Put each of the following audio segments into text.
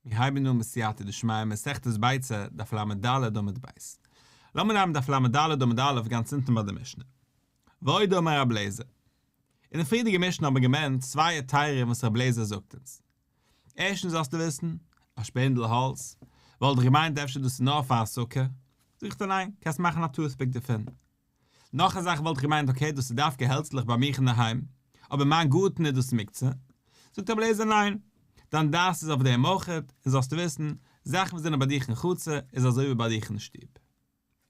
מיר הייבן אן בסייעתא דשמיא מסכת ביצה, דף לד עמוד ב'. לאמיר נעמען דף לד עמוד א' גאנץ אונטן ביי די משנה. ועוד אמר רב לעזער. אין די פריערדיגע משנה האבן מיר געמענט צוויי היתרים וואס רב לעזער זאגט אונז. ערשטנס זאלסטו וויסן, א שפענדל האלץ, וואלט איך געמיינט אפשר דאס איז נאר פאר א סוכה. זאגט ער ניין, קענסט מאכן א toothpick דערפון. נאך א זאך וואלט איך געמיינט okay דאס איז דווקא העלצלעך ביי מיך אינדערהיים, אבער אין מיין גארטן איז דאס מוקצה. זאגט רבי אליעזר ניין, דיין דעת איז אויף דעם אויכעט, און זאלסטו וויסן, זאכן וואס זענען ביי דיך אין חצר איז אזוי ווי ביי דיך אין שטוב.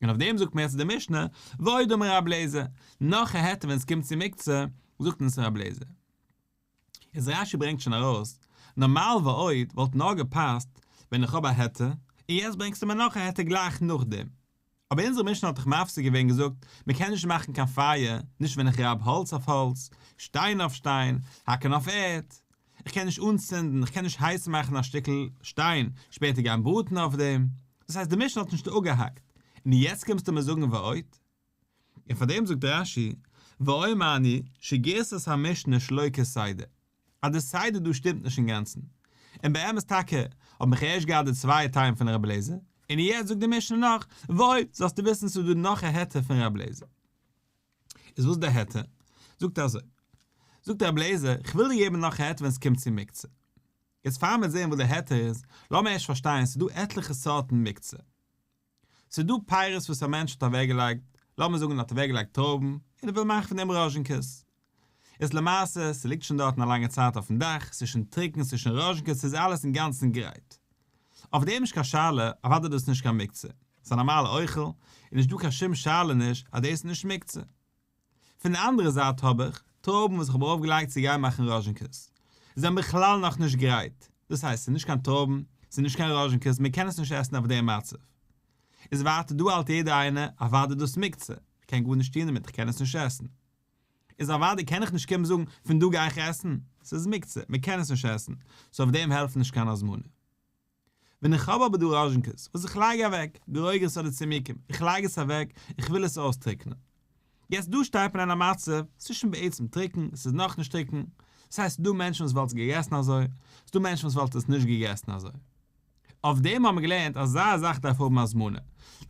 און אויף דעם זאגט מיר יעצט די משנה, ועוד אמר רבי אליעזר, נאך א היתר ווען עס קומט צו מוקצה, זאגט אונז רבי אליעזר. איז רש"י ברענגט שוין ארויס, נארמאל ועוד וואלט נאר געפאסט ווען איך האב א היתר, און יעצט ברענגסטו מיר נאך א היתר גלייך נאכדעם. אבער אונזער משנה האט דאך מפסיק געווען געזאגט מען קען נישט מאכן קיין פייער, נישט ווען איך רייב האלץ אויף האלץ, שטיין אויף שטיין, האקן אויף ערד. איך קען נישט אנצינדן, איך קען נישט הייס מאכן א שטיקל שטיין, שפעטער גיין בראטן אויף דעם. דאס הייסט די משנה האט נישט אפגעהאקט. און יעצט קומסטו מיר זאגן ועוד? און פאר דעם זאגט רש"י, ואומר אני שגירסת המשנה שלא כסדר, אז די סדר דא שטימט נישט אינגאנצן, און באמת טאקע האב איך ערשט געהאט די צוויי היתרים פון רבי אליעזר, און יעצט זאגט די משנה נאך, ועוד, זאלסטו וויסן ס'איז דא נאך א היתר פון רבי אליעזר. איז וואס די היתר? זאגט ער אזוי, זאגט רבי אליעזר, כ'וויל דיר געבן נאך א היתר ווען ס'קומט צו מוקצה. יעצט פאר מיר זעהן וואס די היתר איז, לאמיר ערשט פארשטיין ס'איז דא עטליכע סארטן מוקצה. ס'איז דא פירות וואס א מענטש האט אוועקגעלייגט, לאמיר זאגן ער האט אוועקגעלייגט טרויבן, און ער וויל מאכן פון דעם ראזשינקעס. איז למעשה, ס'ליגט שוין דארטן א לאנגע צייט אויפן דאך, ס'איז שוין טרוקן, ס'איז שוין ראזשינקעס, ס'איז אלעס אינגאנצן גרייט. אויף דעם נישט קיין שאלה, אוודאי דאס איז נישט קיין מוקצה. ס'איז א נארמאלע אוכל, און נישט דא קיין שום שאלה נישט אז דאס איז נישט מוקצה. פון די אנדערע זייט האב איך טרויבן וואס איך האב ארויפגעלייגט צו גיין מאכן ראזשינקעס, זענען בכלל נאכנישט גרייט, דאס הייסט ס'איז נישט קיין טרויבן, ס'איז נישט קיין ראזשינקעס, מען קען עס נישט עסן אויף דעם מצב. איז ווייטער דא האלט יעדער איינער אוודאי דאס מוקצה, איך קען גארנישט טון דערמיט איך קען עס נישט עסן. איז אוודאי קען איך נישט קומען זאגן פון דא גיי איך עסן, ס'איז מוקצה, מען קען עס נישט עסן, so אויף דעם העלפט נישט קיין הזמנה. ווען איך האב אבער דא ראזשינקעס וואס איך לייג אוועק, גרוגרות אדער צימוקים, איך לייג עס אוועק, איך וויל עס אויסטריקנען. יעצט דא שטייט מען אין א מצב, ס'איז שוין בעצם טרוקן, ס'איז נאכנישט טרוקן, דאס הייסט ס'דא מענטשן וואס וואלט עס געגעסן אזוי, ס'דא מענטשן וואס וואלט עס נישט געגעסן אזוי. אויף דעם האבן מיר געלערנט אז אזא זאך דארף האבן הזמנה.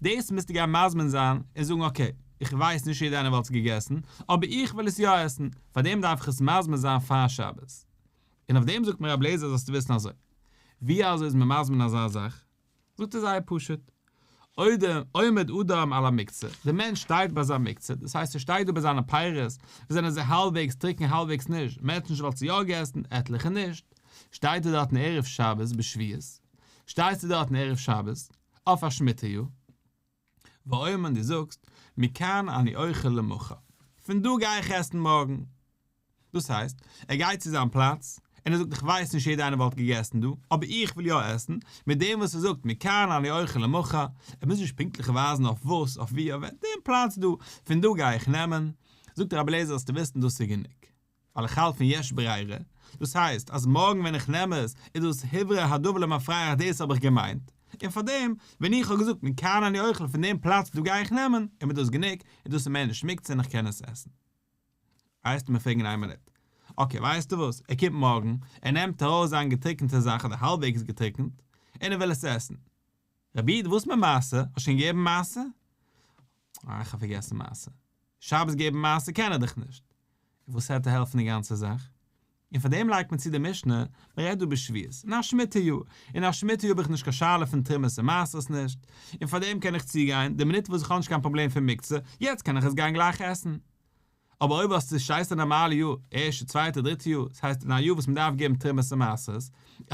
דאס מוזטו גיין מזמין זיין און זאגן okay, איך ווייס נישט יעדער איינער וואלט עס געגעסן, אבער איך וויל עס יא עסן, פארדעם דארף איך עס מזמין זיין פאר שבת. און אויף דעם זאגט מיר רבי אליעזר זאלסטו וויסן אזוי, ווי אזוי איז מען מזמין אזא זאך? זאגט ער זייער פשוט, עומד אדם על המוקצה, דער מענטש שטייט ביי זיין מוקצה, דאס הייסט ער שטייט דא ביי זיינע פירות, וואס זענען זיי האלבוועגס טרוקן האלבוועגס נישט, מענטשן וואלט עס יא געגעסן, עטליכע נישט, שטייט ער דארטן ערב שבת בשביעית, שטייסטו דארטן ערב שבת, אויף א שמיטה יאר, ואומר דו זאגסט, מכאן אני אוכל למחר, פון דא גיי איך עסן מארגן. דאס הייסט, ער גייט צו זיין פלאץ, און ער זאגט איך ווייס נישט יעדער איינער וואלט געגעסן דא, אבער איך וויל יא עסן, מיט דעם וואס ער זאגט מכאן אני אוכל למחר, ער מוז נישט פונקטליך ווייזן אויף וואס, אויף ווי, אויף ווען, דעם פלאץ דא, פון דא גיי איך נעמען, זאגט רבי אליעזר זאלסטו וויסן דאס איז גענוג. ווייל איך האלט פון יש ברירה, דאס הייסט אז מארגן ווען איך נעם עס איז דאס הוברר הדבר למפרע אז דאס האב איך געמיינט, און פארדעם ווען איך האב געזאגט מכאן אני אוכל פון דעם פלאץ דא גיי איך נעמען, איז מיר דאס גענוג, און דאס איז מער נישט מוקצה און איך קען עס עסן. ווייסטו מיר פרעגן איין מינוט. okay ווייסטו וואס, ער קומט מארגן, ער נעמט ארויס זיין געטריקענטע זאך אדער האלבוועגס געטריקענט, און ער וויל עס עסן. רבי איד וואס מיט מעשר? האסט שוין געגעבן מעשר? אה איך האב פארגעסן מעשר. שבת געבן מעשר קען ער דאך נישט. און וואס העט העלפן די גאנצע זאך? און פאר דעם לייגט מען צו די משנה, מען רעדט דא בשביעית, אין א שמיטה יאר, אין א שמיטה יאר האב איך נישט קיין שאלה פון תרומות און מעשרות נישט, און פאר דעם קען איך צוגיין, די מינוט וואס איך האב נישט קיין פראבלעם פון מוקצה, יעצט קען איך עס גיין גלייך עסן. אבער אויב האסטו שטייסט א נארמאלע יאר, ערשטע צווייטע דריטע יאר, דאס הייסט אין א יאר וואס מען דארף געבן תרומות און מעשרות,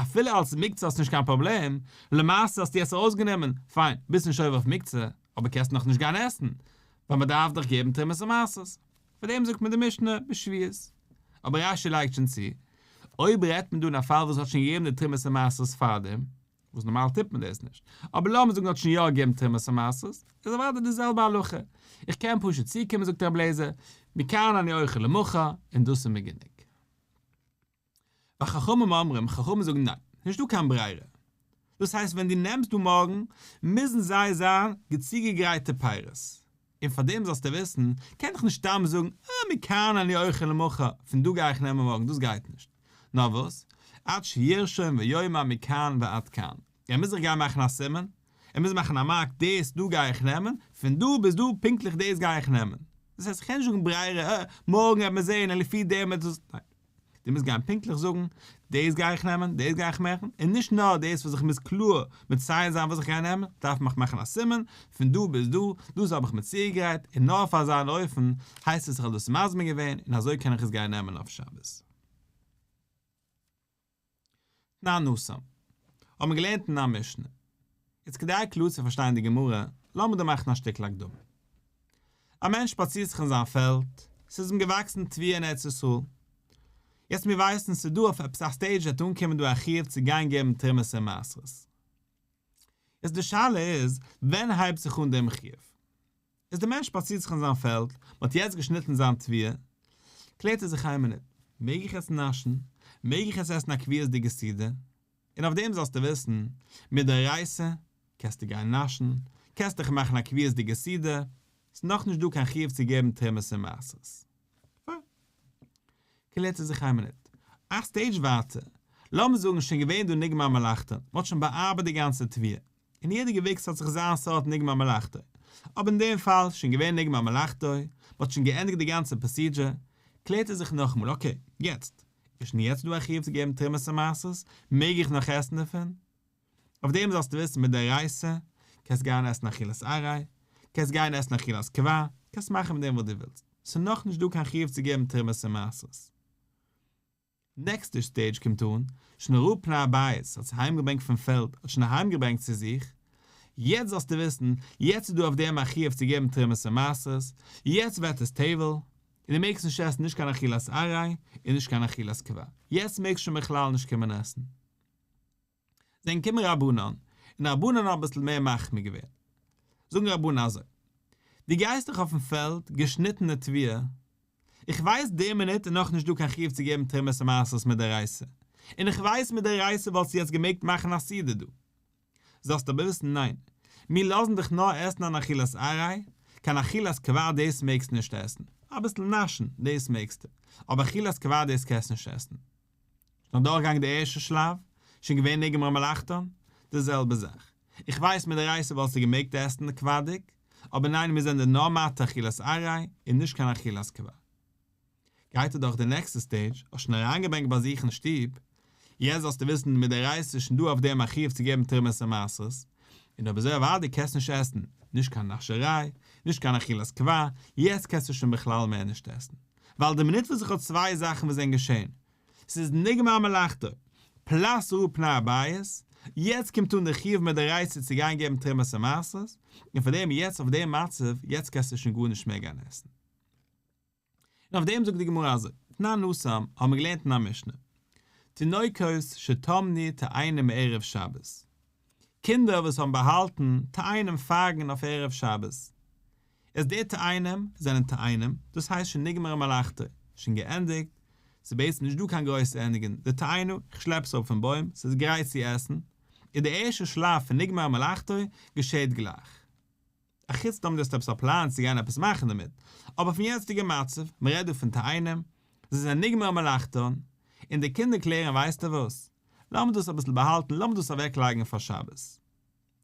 אפילו אלס מוקצה האסטו נישט קיין פראבלעם, למעשה האסטו יעצט ארויסגענומען, פיין, ביסט נישט עובר אויף מוקצה, אבער קענסט נאך נישט גיין עסן, ווייל מען דארף דאך געבן תרומות און מעשרות. פאר דעם זאגט מען די משנה בשביעית. אבער רש"י לייגט שוין צו, אויב רעדט מען דא אין א פאל וואס האט שוין געגעבן די תרומות און מעשרות פארדעם, וואס נארמאל טוט מען דאס נישט, אבער לאמיר זאגן האט שוין יא געגעבן תרומות און מעשרות, איז אוודאי די זעלבע הלכה. איך קען פשוט צוקומען זאגט רבי אליעזר, מכאן אני אוכל למחר, און דאס איז מיר גענוג. וחכמים אומרים, חכמים זאגן ניין, נישט דא קיין ברירה. דאס הייסט ווען דו נעמסט דא מארגן, מוזן זיי זיין צוגעגרייטע פירות. און פאר דעם זאלסטו וויסן, קען איך נישט סתם זאגן, אה, מכאן אני אוכל למחר, פון דא גיי איך נעמען מארגן, דאס גייט נישט. נאר וואס? עד שירשום ויאמר מכאן ועד כאן. ער מוז זיך גיין מאכן א סימן, ער מוז מאכן א מארק, דאס דא גיי איך נעמען, פון דא ביז דא פונקטליך דאס גיי איך נעמען. דאס הייסט איך קען נישט זאגן ברירה, אה, מארגן וועט מען זען און לפי דעם וועט דאס, ניין. דו מוזט גיין פונקטליך זאגן, דאס גיי איך נעמען, דאס גיי איך מאכן, און נישט נאר דאס וואס איך מוז קלאר מציין זיין וואס איך גיי נעמען, דארף מען מאכן א סימן, פון דא ביז דא, דאס האב איך מיר צוגעגרייט, און נאר אויף אזא אופן הייסט עס איך האב דאס מזמין געווען, און אזוי קען איך עס גיין נעמען אויף שבת. תנן התם. האבן מיר געלערנט אין א משנה. איצט כדי קלאר צו פארשטיין די גמרא, לאמיר דא מאכן א שטיקל הקדמה. א מענטש שפאצירט זיך אין זיין פעלד, ס'איז אים געוואקסן תבואה אין ארץ ישראל. יעצט מיר ווייסן ס'איז דא אויף עפעס א stage וועט אנקומען דא א חיוב צו גיין געבן תרומות און מעשרות. יעצט די שאלה איז, ווען הייבט זיך אן דעם חיוב? איז דער מענטש שפאצירט זיך אין זיין פעלד, מען האט יעצט געשניטן זיין תבואה, קלערט ער זיך איין מינוט, מעג איך יעצט נאשן? מעג איך יעצט עסן א קביעות'דיגע סעודה? און אויף דעם זאלסטו וויסן, מדאורייתא קענסטו גיין נאשן, קענסט דיך מאכן א קביעות'דיגע סעודה, ס'איז נאכנישט דא קיין חיוב צו געבן תרומות און מעשרות. פיין. קלערט ער זיך איין מינוט, א stage ווייטער, לאמיר זאגן שוין געווען דא נגמר מלאכתו, מען האט שוין באארבעט די גאנצע תבואה, און יעדע געוויקס האט זיך זיין סארט נגמר מלאכתו, אבער אין דעם פאל שוין געווען נגמר מלאכתו, מען האט שוין געענדיגט די גאנצע procedure, קלערט ער זיך נאכאמאל, okay, יעצט, איז שוין יעצט דא א חיוב צו געבן תרומות און מעשרות, מעג איך נאך עסן דערפון? אויף דעם זאלסטו וויסן מדאורייתא, קענסט גיין עסן אכילת עראי, קענסט גיין עסן אכילת קבע, קענסט מאכן מיט דעם וואס דו ווילסט, ס'איז נאכנישט דא קיין חיוב צו געבן תרומות און מעשרות. נעקסטע stage קומט אן, שוין ראה פני הבית, האט עס אהיימגעברענגט פון פעלד, האט שוין אהיימגעברענגט צו זיך, יעצט זאלסטו וויסן, יעצט איז דא אויף דעם א חיוב צו געבן תרומות און מעשרות, יעצט ווערט עס טבל, און דו מעגסט נישט עסן נישט קיין אכילת עראי און נישט קיין אכילת קבע, יעצט מעגסט שוין בכלל נישט קומען עסן. זענען געקומען רבנן, און רבנן האבן אביסל מער מחמיר געווען. זאגן רבנן אזוי, דו גייסט דאך אויפן פעלד געשניטענע תבואה, איך ווייס די מינוט איז נאכנישט דא קיין חיוב צו געבן תרומות און מעשרות מדאורייתא, און איך ווייס מדאורייתא וואלסטו יעצט געמעגט מאכן א סעודה דא. זאלסט אבער וויסן ניין, מיר לאזן דיך נאר עסן אן אכילת עראי, קיין אכילת קבע דאס מעגסטו נישט עסן, אביסל נאשן דאס מעגסטו, אבער אכילת קבע דאס קענסטו נישט עסן. שוין אדורכגעגאנגען די ערשטע שלב, שוין געווען נגמר מלאכתן, די זעלבע זאך. איך ווייס מדאורייתא וואלסטו געמעגט עסן קבע'דיג, אבער ניין מיר זענען נאר מתיר אכילת עראי און נישט קיין אכילת קבע. גייט ער דורך די נעקסטע stage, האסט שוין אריינגעברענגט ביי זיך אין שטוב, יעצט זאלסטו וויסן מדאורייתא איז שוין דא אויף דעם א חיוב צו געבן תרומות און מעשרות, און אויב אזוי אוודאי קענסט נישט עסן, נישט קיין נאשעריי, נישט קיין אכילת קבע, יעצט קענסטו שוין בכלל מער נישט עסן. ווייל די מינוט וואס איך האב צוויי זאכן וואס זענען געשען, ס'איז נגמר מלאכתו, plus ראה פני הבית, יעצט קומט אן די חיוב מדאורייתא צו גיין געבן תרומות און מעשרות, און פאר דעם יעצט אויף דעם מצב, יעצט קענסטו שוין גארנישט מער גיין עסן. און אויף דעם זאגט די גמרא אזוי, תנן התם, האבן מיר געלערנט אין א משנה, תינוקות שטמנו תאנים מערב שבת, קינדער וואס האבן באהאלטן תאנים פייגן אויף ערב שבת, איז די תאנים זענען תאנים, דאס הייסט שוין נגמרה מלאכתו, שוין געענדיגט, ס'איז בעצם נישט דא קיין גרויסע ענדיגן, די תאנה, איך שלעפ עס אראפ פון בוים, ס'איז גרייט צו עסן, און די ערשטע שלב פון נגמר מלאכתו געשעט גלייך. אחוץ טאמער דו האסט עפעס א פלאן צו גיין עפעס מאכן דערמיט, אבער פון יעצטיגע מצב, מ'רעדט דא פון תאנים, זיי זענען נגמר מלאכתן, און די קינדער קלערן ווייסטו וואס, לאמיר דאס אביסל באהאלטן, לאמיר דאס אוועקלייגן פאר שבת.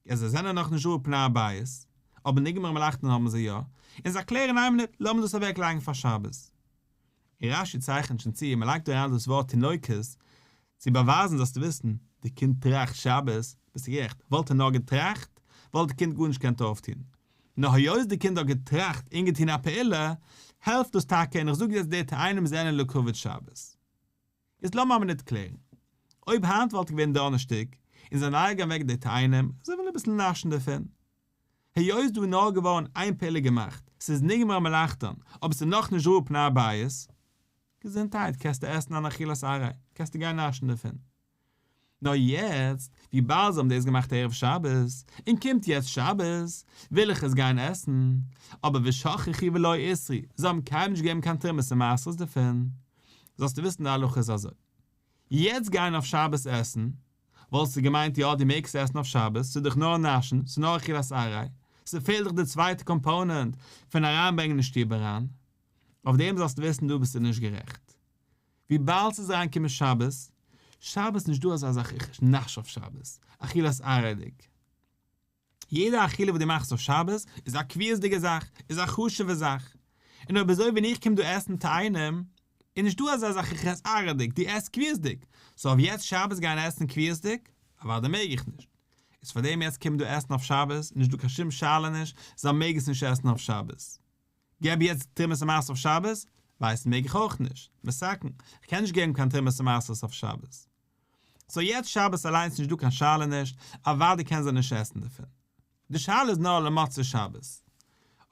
יא זיי זענען נאך נישט ראה פני הבית, אבער נגמר מלאכתן האבן זיי יא, און זיי קלערן איין מינוט, לאמיר דאס אוועק לייגן פאר שבת. און רש"י צייכנט שוין צו, מען לייגט אריין דאס ווארט תינוקות, צו באווייזן זאלסטו וויסן, די קינד טראכט שבת, ביסטו גערעכט, וואלט ער נאר געטראכט, וואלט די קינד גארנישט געקענט אויפטון. נאר היות די קינד האט געטראכט און געטון א פעולה, העלפט דאס טאקע, און איך זאג יעצט די תאנים זענען לכבוד שבת. איז לאמיר א מינוט קלערן. אויב היינט וואלט געווען דאנערשטאג, און זיי נייגן אוועק די תאנים, זיי ווילן אביסל נאשן דערפון. היות דא איז נאר געווארן איין פעולה געמאכט, ס'איז נגמר מלאכתן, אבער ס'איז נאכנישט ראה פני הבית, געזונטהייט, קענסטו עסן אן אכילת עראי, קענסטו גיין נאשן דערפון. נאר יעצט, וויבאלד זיי האבן דאס געמאכט ערב שבת, און קומט יעצט שבת, וויל איך עס גיין עסן, אבער ושכחו ולא עישרו, זיי האבן קיינמאל נישט געגעבן קיין תרומות און מעשרות דערפון. זאלסטו וויסן די הלכה איז אזוי. יעצט גיין אויף שבת עסן, וואלסטו געמיינט יא דו מעגסט עסן אויף שבת, ס'איז דאך נאר נאשן, ס'איז נאר אכילת עראי, ס'פעלט דאך די צווייטע component פון אריינברענגען אין שטוב אריין. אויף דעם זאלסטו וויסן דא ביסטו נישט גערעכט. וויבאלד ס'איז אריינגעקומען שבת, שבת נישט דא אזא זאך איך נאש אויף שבת, אכילת עראי'דיג. יעדע אכילה וואס דו מאכסט אויף שבת איז א קביעות'דיגע זאך, איז א חשוב'ע זאך. און אויב אזוי ווען איך קום דא עסן תאנים, איז נישט דא אזא זאך איך עס עראי'דיג, דו עסט קביעות'דיג, סאו אויף יעצט שבת גיין עסן קביעות'דיג? אוודאי מעג איך נישט. איז פארדעם יעצט קום דא עסן אויף שבת, איז נישט דא קיין שום שאלה נישט, זיי מעג עס נישט עסן אויף שבת. געב יעצט תרומות ומעשרות אויף שבת? ווייסן מעג איך אויך נישט. מתקן, איך קען נישט געבן קיין תרומות ומעשרות אויף שבת. סאו יעצט שבת אליינס נישט דא קיין שאלה נישט, אוודאי קען זיי נישט עסן דערפון. די שאלה איז נאר למוצאי שבת.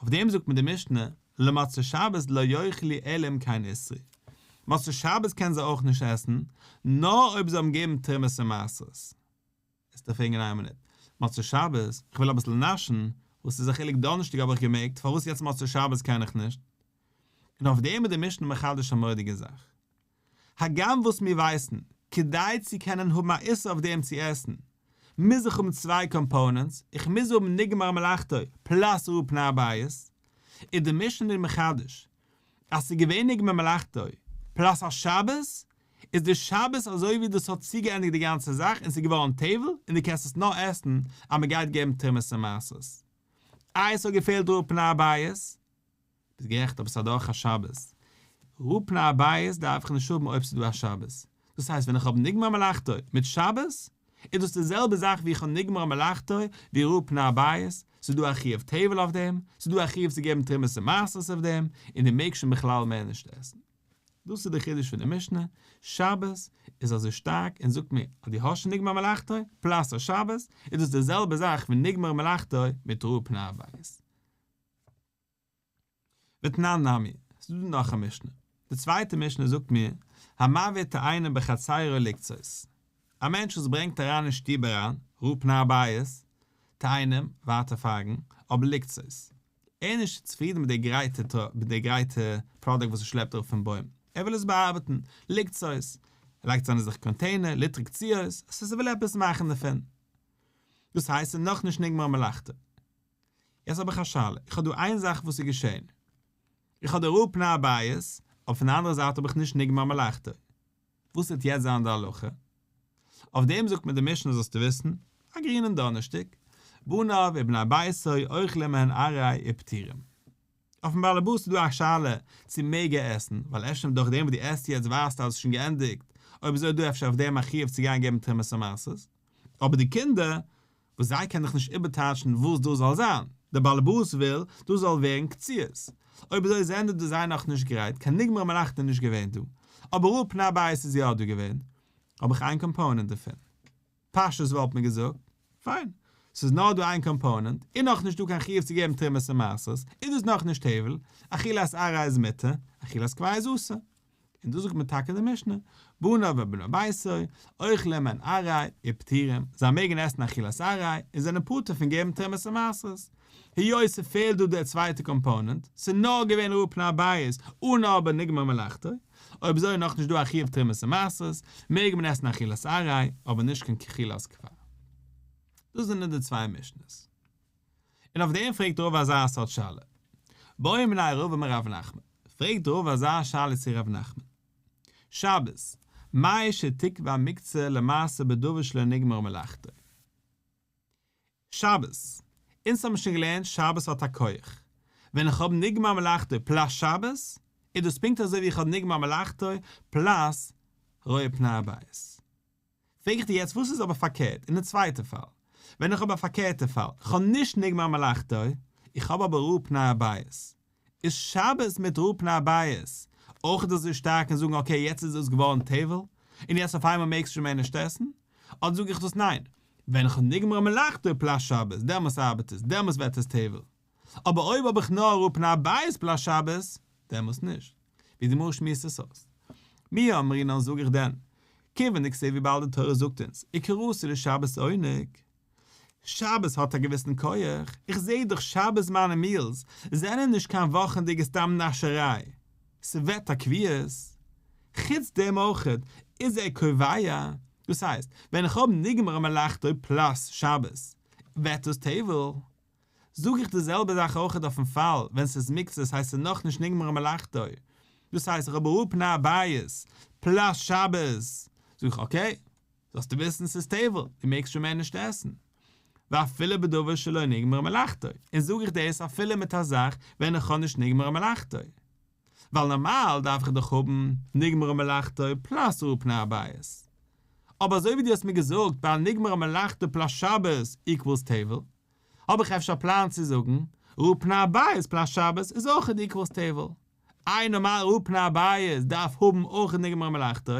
אויף דעם זאגט מיר די משנה, למוצאי שבת לא יאכלו אלא אם כן עשרו. מוצאי שבת קען זיי אויך נישט עסן, נאר אויב זיי האבן געגעבן תרומות ומעשרות. וועסטו פרעגן אין איין מינוט. מוצאי שבת, איך וויל אביסל נאשן, וואס איז א חילוק דאנערשטאג האב איך געמעגט, פארוואס יעצט מוצאי שבת קען איך נישט? און אויף דעם איז די משנה מחדש א מורא'דיגע זאך. הגם וואס מיר ווייסן, כדי צו קענען האבן א איסור אויף דעם צו עסן, מוז איך האבן צוויי components, איך מוז האבן נגמר מלאכתו plus ראו פני הבית, איז די משנה מחדש אז ס'איז געווען נגמר מלאכתו plus א שבת, איז די שבת אזוי ווי דאס האט צוגעענדיגט די גאנצע זאך און ס'איז געווארן טבל און דו קענסט עס נאר עסן אז מ'גייט געבן תרומות און מעשרות. איי עס האט געפעלט ראו פני הבית? ביסט גערעכט אבער ס'איז אדורך א שבת. ראו פני הבית דארף איך נישט האבן אויב ס'איז דא א שבת. דאס הייסט ווען איך האב נגמר מלאכתו מיט שבת, איז דאס די זעלבע זאך ווי איך האב נגמר מלאכתו ווי ראו פני הבית, ס'איז דא א חיוב טבל אויף דעם, ס'איז דא א חיוב צו געבן תרומות און מעשרות אויף דעם, און דו מעגסט שוין בכלל מער נישט עסן. דאס איז די חידוש פון די משנה, שבת איז אזוי שטארק און זאגט מיר אז דו האסט שוין נגמר מלאכתו, plus א שבת, איז דאס די זעלבע זאך ווי נגמר מלאכתו מיט ראו פני הבית. ותנן נמי, ס'איז דא נאך א משנה. די צווייטע משנה זאגט מיר, המביא תאנים בחצירו לקצות. א מענטש וואס ברענגט אריין אין שטוב אריין, ראו פני הבית, תאנים, ווייטע פייגן, אבער לקצות. ער איז נישט צופרידן מיט די גרייטע מיט די גרייטע פראדוקט וואס ער שלעפט אראפ פון בוים. ער וויל עס באארבעטן, לקצות. ער לייגט עס אין זיך container, ליתר קציעות, עס איז ער וויל עפעס מאכן דערפון. דאס הייסט ס'איז נאכנישט נגמר מלאכתו. יעצט האב איך א שאלה, איך האב דא איין זאך וואס איז געשען, איך האב די ראו פני הבית, אבער פון די אנדערע זייט האב איך נישט נגמר מלאכתו, וואס וועט יעצט זיין די הלכה? אויף דעם זאגט מיר די משנה זאלסטו וויסן, א גרינעם דאנערשטאג, בניו ובני ביתו אוכלים מהן עראי ופטורים. אויפן באלעבאס איז דא א שאלה צו מעג ער עסן, ווייל אפשר דורך דעם וואס דו עסט יעצט ווייזטו אז עס איז שוין געענדיגט, אויב אזוי איז דא אפשר אויף דעם א חיוב צו גיין געבן תרומות ומעשרות. אבער די קינדער, וואס זיי קענען דאך נישט איבערטייטשן וואס דאס זאל זיין, דער באלעבאס וויל דאס זאל ווערן קציעות, אויב אזוי זענען די זיי נאך נישט גרייט, קיין נגמר מלאכתו איז נישט געווען דא, אבער ראו פני הבית איז יא דא געווען, האב איך איין component דערפון. פשטות וואלט מען געזאגט, פיין, ס'איז נאר דא איין component, איז נאך נישט דא קיין חיוב צו געבן תרומות און מעשרות, איז דאס נאך נישט טבל, אכילת עראי איז מותר, אכילת קבע איז אסור. און דאס זאגט מיר טאקע די משנה, בניו ובני ביתו, אוכלים מהן עראי, ופטורים, זיי מעגן עסן אכילת עראי, און זענען פטור פון געבן תרומות און מעשרות. היות ס'פעלט דא דער צווייטער component, ס'איז נאר געווען ראו פני הבית, אן אבער נגמר מלאכתו, אויב אזוי איז נאכנישט דא א חיוב תרומות און מעשרות, מעג מען עסן אכילת עראי, אבער נישט קיין אכילת קבע. דאס זענען די צוויי משנה'ס. און אויף דעם פרעגט רבא אזא סארט שאלה. בעא מיניה רבא מרב נחמן, פרעגט רבא אזא שאלה צו רב נחמן. שבת, מהו שתקבע מוקצה למעשר בדבר שלא נגמר מלאכתו? שבת, אונז האבן שוין געלערנט שבת האט א כח. ווען איך האב נגמר מלאכתו plus שבת, איז דאס פונקט אזוי ווי איך האב נגמר מלאכתו plus רואה פני הבית. פרעג איך דיר יעצט וואס איז אבער פארקערט אין די צווייטע פאל, ווען איך האב א פארקערטע פאל, איך האב נישט נגמר מלאכתו, איך האב אבער ראו פני הבית, איז שבת מיט ראו פני הבית אויך אזוי שטארק און זאגן okay יעצט איז דאס געווארן טבל, און יעצט אויף איינמאל מעגסטו שוין מער נישט עסן, אדער זאג איך דאס ניין, ווען איך האב נגמר מלאכתו plus שבת דעמאלס ארבעט עס, דעמאלס ווערט עס טבל, אבער אויב האב איך נאר ראו פני הבית plus שבת, דעמאלס נישט. ווי די גמרא שמועסט עס אויס. מי אמרינן זאג איך דען, כיוון דכתיב וויבאלד די תורה זאגט אונז, וקראת לשבת עונג. שבת האט א געוויסן כח, איך זעה דאך שבת מיינע meals זענען נישט קיין וואכענדיגע סתם נאשעריי, ס'ווערט א קביעות. חוץ דעם אויכעט איז ער קובע, דאס הייסט, ווען איך האב נגמרה מלאכתו plus שבת, ווערט דאס טבל. זאג איך די זעלבע זאך אויכעט אויפן פאל ווען ס'איז מוקצה ס'הייסט ס'איז נאכנישט נגמרה מלאכתו, דאס הייסט איך האב ראו פני הבית plus שבת. זאג איך okay, זאלסטו וויסן ס'איז טבל, דו מעגסט שוין מער נישט עסן. ואפילו בדבר שלא נגמרה מלאכתו, און זאג איך דאס אפילו מיט א זאך ווען איך האב נישט נגמרה מלאכתו. ווייל נארמאל דארף איך דאך האבן נגמרה מלאכתו plus ראו פני הבית. אבער אזוי ווי דו האסט מיר געזאגט ביי נגמרה מלאכתו plus שבת equals טבל, האב איך אפשר א פלאן צו זאגן ראו פני הבית plus שבת איז אויך equals טבל. איי נארמאל ראו פני הבית דארף האבן אויך נגמרה מלאכתו,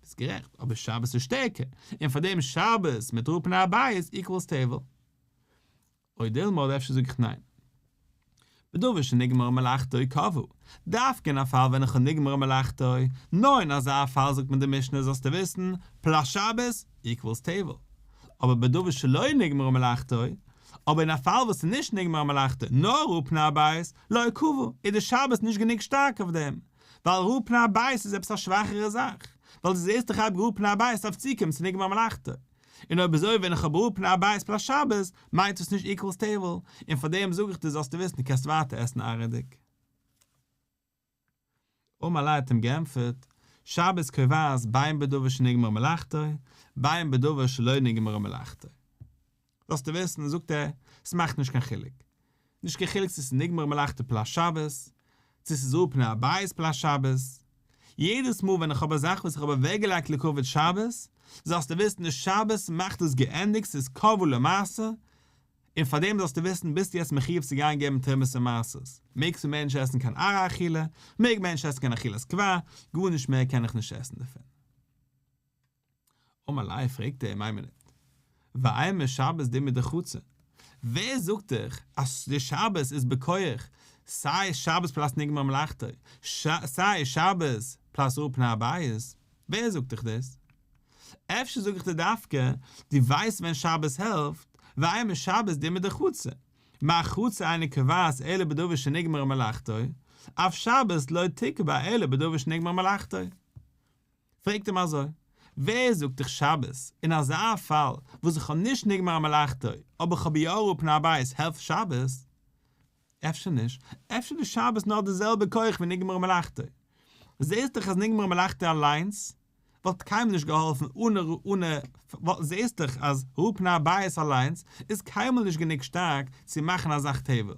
ביסט גערעכט, אבער שבת איז שטערקער, און פאר דעם שבת מיט ראו פני הבית equals טבל. או דילמא אדער אפשר זאג איך ניין. בדבר שנגמרה מלאכתו קבעה, דווקא אין א פאל ווען איך האב נגמרה מלאכתו, נאר אין אזא פאל זאגט מיר די משנה זאלסטו וויסן, plus שבת equals טבל. אבער בדבר שלא נגמרה מלאכתו, אבער אין א פאל וואס איז נישט נגמרה מלאכתו, נאר ראו פני הבית, לא קבעה, איז די שבת נישט גענוג שטארק אויף דעם, ווייל ראו פני הבית איז עפעס א שוואכערע זאך, ווייל דו זעסט דאך אויב ראו פני הבית דארף צוקומען צו נגמרה מלאכתו. און אויב אזוי ווען איך האב ראו פני הבית plus שבת, מיינט עס נישט equals טבל, און פאר דעם זאג איך דיר זאלסטו וויסן דו קענסט ווייטער עסן עראי'דיג. אמר ליה האט אים געענטפערט, שבת קובעת בין בדבר שנגמרה מלאכתו, בין בדבר שלא נגמרה מלאכתו. זאלסטו וויסן, זאגט ער, ס'מאכט נישט קיין חילוק. נישט קיין חילוק צו ס'איז נגמרה מלאכתו plus שבת, צו ס'איז ראו פני הבית plus שבת. יעדעס מאל ווען איך האב א זאך וואס איך האב אוועקגעלייגט לכבוד שבת, זאלסטו וויסן די שבת מאכט עס געענדיגט, ס'איז קבעה למעשה, און פאר דעם זאלסטו וויסן ביסטו יעצט מחיוב צו גיין געבן תרומות און מעשרות. מעגסט מער נישט עסן קיין עראי אכילה, מעג מער נישט עסן קיין אכילת קבע, גארנישט מער קען איך נישט עסן דערפון. אמר ליה פרעגט ער אים איין מינוט, ואימא שבת דומיא דחצר, ווער זאגט דיך אז די שבת איז בכח סיי שבת plus נגמרה מלאכתו, סיי שבת plus ראו פני הבית, ווער זאגט דיך דאס? אפשר זאג איך דיר דווקא, דו ווייסט ווען שבת העלפט, ואימא שבת דומיא דחצר, מה חצר אינה קובעת אלא בדבר שנגמרה מלאכתו, אף שבת לא תקבע אלא בדבר שנגמרה מלאכתו. פרעגט אים אזוי, ווער זאגט דיך שבת, אין אזא פאל וואס איך האב נישט נגמרה מלאכתו, אבער איך האב יא ראו פני הבית, העלפט שבת? אפשר נישט, אפשר די שבת נאר די זעלבע כח ווי נגמרה מלאכתו. זעסט דאך אז נגמרה מלאכתו אליינס וואלט קיינמאל נישט געהאלפן אנע אנע זעסט דאך אז ראו פני הבית אליינס איז קיינמאל נישט גענוג שטארק צו מאכן א זאך טבל.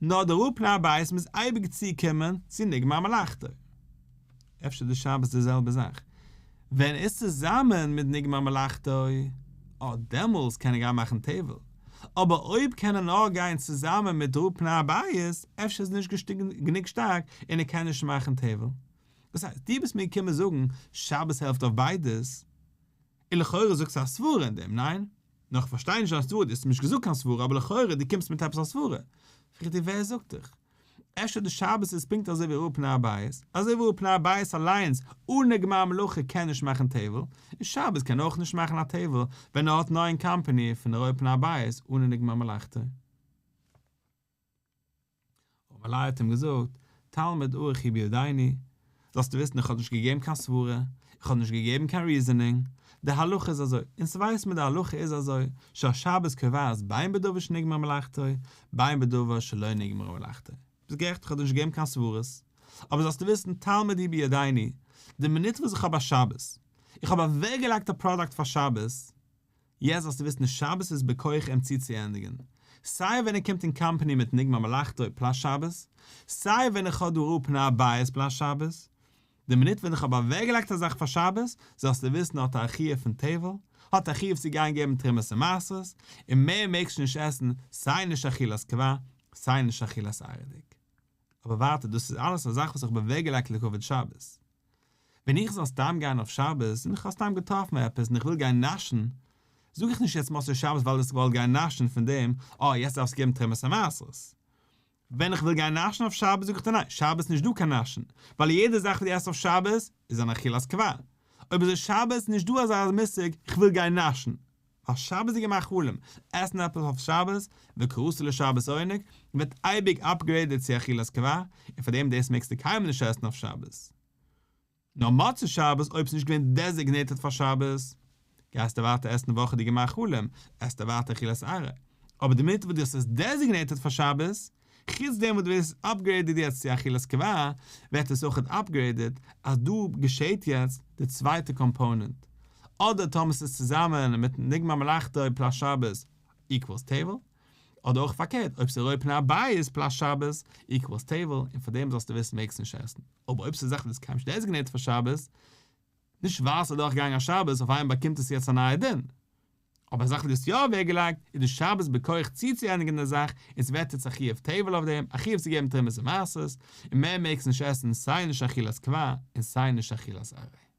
נאר די ראו פני הבית מוז אייביג צוקומען צו נגמר מלאכתו. אפשר די שבת די זעלבע זאך. ווען איז צוזאמען מיט נגמר מלאכתו, אה דעמאלס קען ער גיין מאכן טבל. אבער אויב קען ער נאר גיין צוזאמען מיט ראו פני הבית, אפשר איז נישט גענוג שטארק און ער קען נישט מאכן טבל. דאס הייסט, דו ביסט מיר געקומען זאגן שבת העלפט אויף ביידעס, און לכאורה זאגסטו א סברה אין דעם, ניין? נאר איך פארשטיי נישט דיין סברה, דו האסט מיר נישט געזאגט קיין סברה, אבער לכאורה דו קומסט מיט עפעס א סברה. פרעג איך דיר ווער זאגט דיך? אפשר די שבת איז פונקט אזוי ווי ראו פני הבית, אזוי ווי ראו פני הבית אליינס אנע גמר מלאכה קען נישט מאכן טבל, און שבת קען אויך נישט מאכן א טבל ווען ער האט נאר אין קאמפעני פון ראו פני הבית אנע נגמר מלאכתו. אמר ליה האט אים געזאגט, תלמוד ארוך הוא בידינו, זאלסטו וויסן איך האב נישט געגעבן קיין סברה, איך האב נישט געגעבן קיין reasoning, די הלכה איז אזוי, אונז ווייסט מיר די הלכה איז אזוי, שהשבת קובעת בין בדבר שנגמרה מלאכתו, בין בדבר שלא נגמרה מלאכתו. ביסט גערעכט איך האב דיר נישט געגעבן קיין סברות, אבער זאלסטו וויסן תלמוד הוא בידינו, די מינוט וואס איך האב א שבת, איך האב אוועקגעלייגט א פראדאקט פאר שבת, יעצט זאלסטו וויסן שבת איז בכח אים צוצוענדיגן, סיי ווען ער קומט אין קאמפאני מיט נגמר מלאכתו plus שבת, סיי ווען איך האב דא ראו פני הבית plus שבת. די מינוט ווען איך האב אוועקגעלייגט א זאך פאר שבת, זאלסטו וויסן האט ער א חיוב פון טבל, האט א חיוב צו גיין געבן תרומות און מעשרות, און מער מעגסטו נישט עסן, סיי נישט אכילת קבע, סיי נישט אכילת עראי'דיג. אבער ווייטער דאס איז אלעס א זאך וואס איך האב אוועקגעלייגט לכבוד שבת. ווען איך זאל סתם גיין אויף שבת און איך האב סתם געטראפן עפעס און איך וויל גיין נאשן, זאג איך נישט יעצט מוצאי שבת ווייל דו געוואלט גיין נאשן פון דעם, אה יעצט דארפסטו געבן תרומות ומעשרות. ווען איך וויל גיין נאשן אויף שבת זאג איך דיר ניין, שבת איז נישט דא קיין נאשן, ווייל יעדע זאך וואס דו עסט אויף שבת איז אן אכילת קבע. אויב אזוי שבת איז נישט דא אזא מושג איך וויל גיין נאשן, ווייל שבת'דיגע מאכלים, עסן עפעס אויף שבת, וקראת לשבת עונג, ווערט אייביג upgraded צו אכילת קבע, און פאר דעם דאס מעגסטו קיינמאל נישט עסן אויף שבת. נאר מוצאי שבת אויב ס'איז נישט געווען designated פאר שבת, גייסטו ווייטער עסן וואכעדיגע מאכלים, עסטו ווייטער אכילת עראי. אבער די מינוט וואס דו האסט עס designated פאר שבת, חוץ דעם וואס דו ווערסט upgraded יעצט צו אכילת קבע, ווערט עס אויכעט upgraded אז דא געשעהט יעצט די צווייטע component. אדער טאמער ס'איז צוזאמען מיט נגמר מלאכתו פלאס שבת equals טבל, אדער אויך פארקערט אויב ס'איז רואה פני הבית פלאס שבת equals טבל, און פאר דעם זאלסטו וויסן מעגסט נישט עסן. אבער אויב ס'איז א זאך וואס איז קיינמאל נישט designated פאר שבת, נישט ווייל ס'איז דורכגעגאנגען א שבת אויף איינמאל באקומט עס יעצט א נייע דין. אבער א זאך וואס דו האסט יא אוועקגעלייגט איז די שבת בכח צוצוענדיגן די זאך און ס'ווערט יעצט א חיוב טבל אויף דעם, א חיוב צו געבן תרומות ומעשרות, און מער מעגסט נישט עסן סיי נישט אכילת קבע און סיי נישט אכילת עראי.